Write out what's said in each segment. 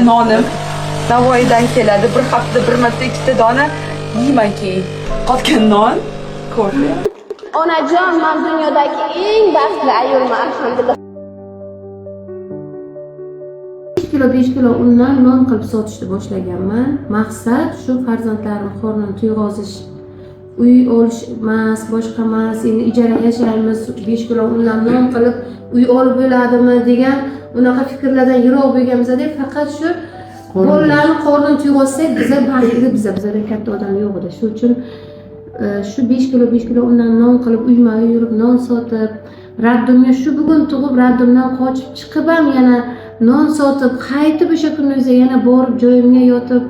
Nonim Navoiydan keladi. Bir haftada bir marta ikkita dona yeyman keyin. Qotgan non, kofe. Onajon, man dunyodagi eng baxtli ayolman, alhamdulillah. 5 kilo, 5 kilo undan non qilib sotishni boshlaganman. Maqsad shu farzandlarim qornini to'yg'ozish, uy olish emas, boshqa emas. Endi ijara yashaymiz, 5 kilo undan non qilib uy olib bo'ladimi degan unaqa fikrlardan yiroq bo'lganmizda, faqat shu bolalarni qornini to'yg'ozsak, biza baxtli, bizadan katta odam yo'q edi. Shu uchun shu 5 kilo, 5 kilo undan non qilib uyma uy yurib non sotib, роддом ga, shu bugun tug'ib, роддом dan qochib chiqib ham yana non sotib, qaytib o'sha kunni o'zida yana borib joyimga yotib,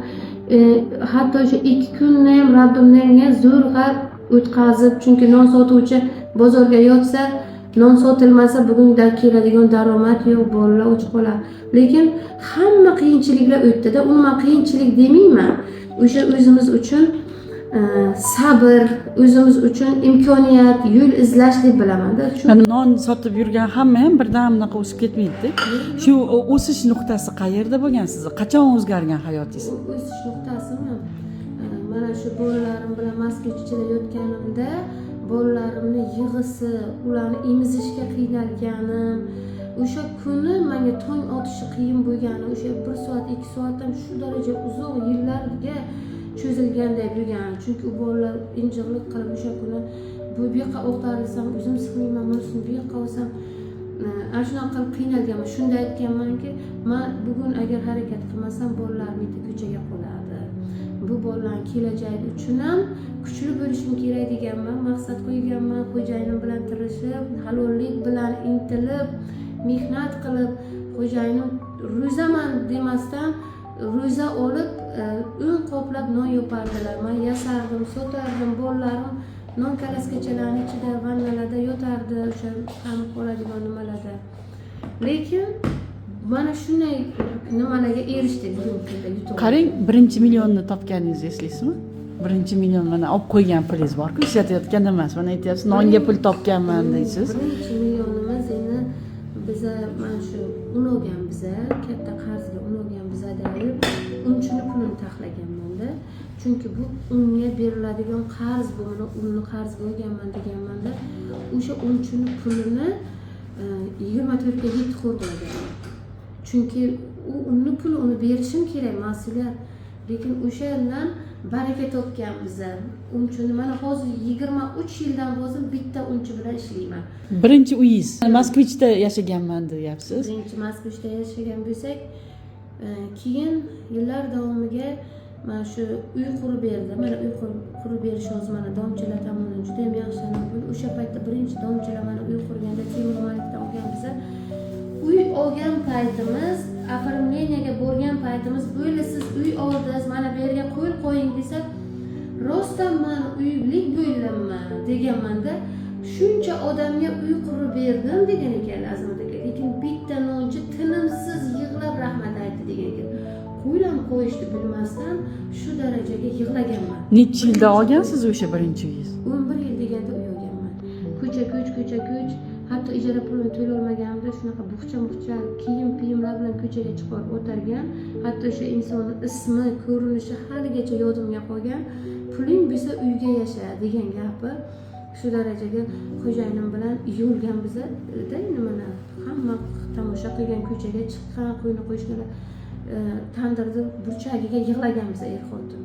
hatto o'sha 2 kunni ham роддом ga zo'rg'a o'tkazib, chunki non sotuvchi bozorga yotsa, non sotilmasa, bugundan keladigan daromad yo'q, bolalar och qoladi. Lekin hamma qiyinchiliklar o'tdida. Umuman qiyinchilik demayman, o'sha o'zimiz uchun sabr, o'zimiz uchun imkoniyat, yo'l izlash deb bilamanda. Ya'ni non sotib yurgan hamma ham birdan bunaqa o'sib ketmaydida. Shu o'sish nuqtasi qayerda bo'lgan sizni? Qachon o'zgargan hayotingiz? O'sish nuqtasimi? Mana shu bolalarim bilan Moskvich ichida yotganimda bolalarimni yig'isi, ularni emizishga qiynalganim, o'sha kuni manga tong otishi qiyin bo'lgani, o'sha bir soat, 2 soat ham shu daraja uzoq yillarga cho'zilganday bo'lgan. Chunki u bolalar injiqlik qilib, o'sha kuni bu yoqqa o'qtarilsam o'zim sig'mayman, bunisini bu yoqqa olsam, ana shunaqa qilib qiynalganman. Shunda aytganmanki, man bugun agar harakat qilmasam, bolalarim erta ko'chaga qoladi, bu bolalarni kelajagi uchun ham kuchli bo'lishim kerak deganman, maqsad qo'yganman. Xo'jayinim bilan tirishib, halollik bilan intilib, mehnat qilib, xo'jayinim ro'zaman demasdan ro'za olib, 10 qoplab non yopardilar. Man yasardim, sotardim. Bolalarim non kalaskachalarni ichida, vannalarda yotardi, o'sha qamib qoladigan nimalarda. Lekin mana shunday nimalarga erishdik bugungi kunda, yutuq. Qarang, birinchi millionni topganingizni eslaysizmi? Birinchi million, mana olib qo'ygan pulingiz borku, ishlatayotgan emas. Mana aytyapsiz, nonga pul topganman deysiz. Birinchi millionimiz endi biza mana shu un olgan, biza katta qarzga un olgan bizada, unchini pulini taxlaganmanda, chunki bu unga beriladigan qarz, bu buni unni qarzga olganman deganmanda, o'sha unchini pulini 24 ga 7 qo'rg'laganman, chunki u unni puli, uni berishim kerak, mas'uliyat. Lekin o'shandan baraka topgan biza unchini. Mana hozir 23 yildan bozim bitta unchi bilan ishlayman. Birinchi uyingiz, Moskvichda yashaganman deyapsiz. Birinchi Moskvichda yashagan bo'lsak, keyin yillar davomiga mana shu uy qurib berdi. Mana uy qurib berish hozir mana domchalar tomonidan juda yam yaxshi nima bo'ldi. O'sha paytda birinchi domchalar mana uy qurganda Temur Malikdan olgan. Biza uy olgan paytimiz, оформление ga borgan paytimiz, bo'ldi, siz uy oldingiz, mana bu yerga qo'l qo'ying desa, rostdan man uylik bo'ldimmi deganmanda. Shuncha odamga uy qurib berdim degan ekan Azamat aka, lekin bitta nonchi tinimsiz yig'lab rahmat aytdi degan ekan. Qo'l ham qo'yishni bilmasdan shu darajaga yig'laganman. Necha yilda olgansiz o'sha birinchi uyingiz? 11 yil deganda uy olganman. Ko'cha ko'ch, ko'cha ko'ch, hatto ijara pulini to'lolmaganimda shunaqa bug'cha bug'cha kiyim piyimlar bilan ko'chaga chiqib o'targan. Hatto o'sha insonni ismi, ko'rinishi haligacha yodimga qolgan. Puling bo'lsa, uyga yasha degan gapi. Shu darajaga xo'jayinim bilan yo'lgan bizada. Nimani hamma tomosha qilgan, ko'chaga chiqqan qo'yni qo'shnilar, tandirni burchagiga yig'laganmiz er xotin.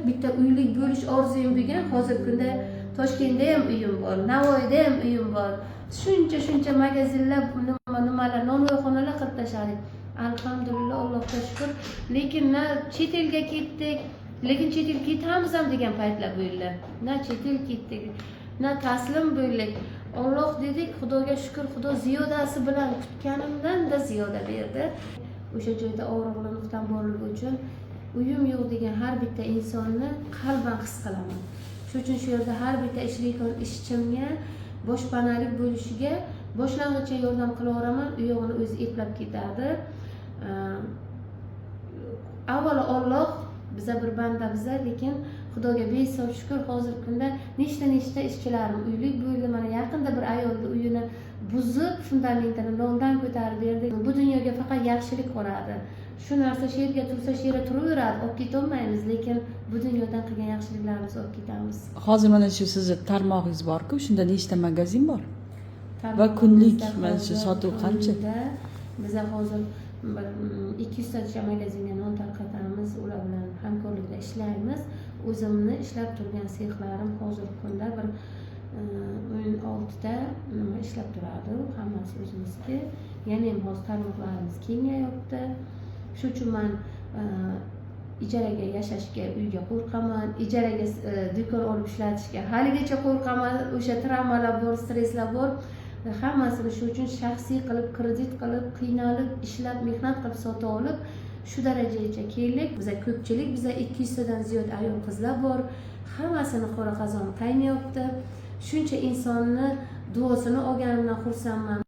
Bitta uylik bo'lish orzuyim bo'lgan. Hozirgi kunda Toshkentda ham uyim bor, Navoiyda ham uyim bor, shuncha shuncha magazinlar, nima nimalar, nonvoyxonalar qilib tashladik, alhamdulillah, Allohga shukur. Lekin na chet elga ketdik, lekin chet el ketamiz ham degan paytlar bo'ldi. Na chet el ketdik, na taslim bo'ldik. Olloh dedik, Xudoga shukur, Xudo ziyodasi bilan, kutganimdan-da ziyoda berdi. O'sha joyda og'riqli nuqtam borligi uchun uyim yo'q degan har bitta insonni qalban his qilaman. Shuning uchun shu yerda har bitta ishlayotgan ishchimga boshpanalik bo'lishiga boshlang'ichcha yordam qilaveraman, u yog'ini o'zi eplab ketadi. Avvalo Olloh, biza bir banda biza, lekin Xudoga behisob shukur, hozirgi kunda nechta nechta ishchilarim uylik bo'ldi. Mana yaqinda bir ayolni uyini buzib, fundamentini noldan ko'tarib berdik. Bu dunyoga faqat yaxshilik qoladi. Shu narsa shu yerga tursa, shu yerga turaveradi, olib ketolmaymiz, lekin bu dunyodan qilgan yaxshiliklarimizni olib ketamiz. Hozir mana shu sizni tarmog'ingiz borku, shunda nechta magazin bor va kunlik mana shu sotuv qancha? Tarmog'imizda biza hozir bir 200tacha magazinga non tarqatamiz, ular bilan hamkorlikda ishlaymiz. O'zimni ishlab turgan sexlarim hozirgi kunda bir 16ta nima ishlab turadi, hammasi o'zimizniki. Yana ham hozir tarmoqlarimiz kengayapti. Shu uchun man ijaraga yashashga, uyga qo'rqaman, ijaraga do'kon olib ishlatishga haligacha qo'rqaman. O'sha travmalar bor, stresslar bor, hammasini shu uchun shaxsiy qilib, kredit qilib, qiynalib ishlab, mehnat qilib, sotib olib, shu darajagacha keldik. Biza ko'pchilik, biza 200tadan ziyod ayol qizlar bor, hammasini qora qozon qaynayapti. Shuncha insonni duosini olganimdan xursandman.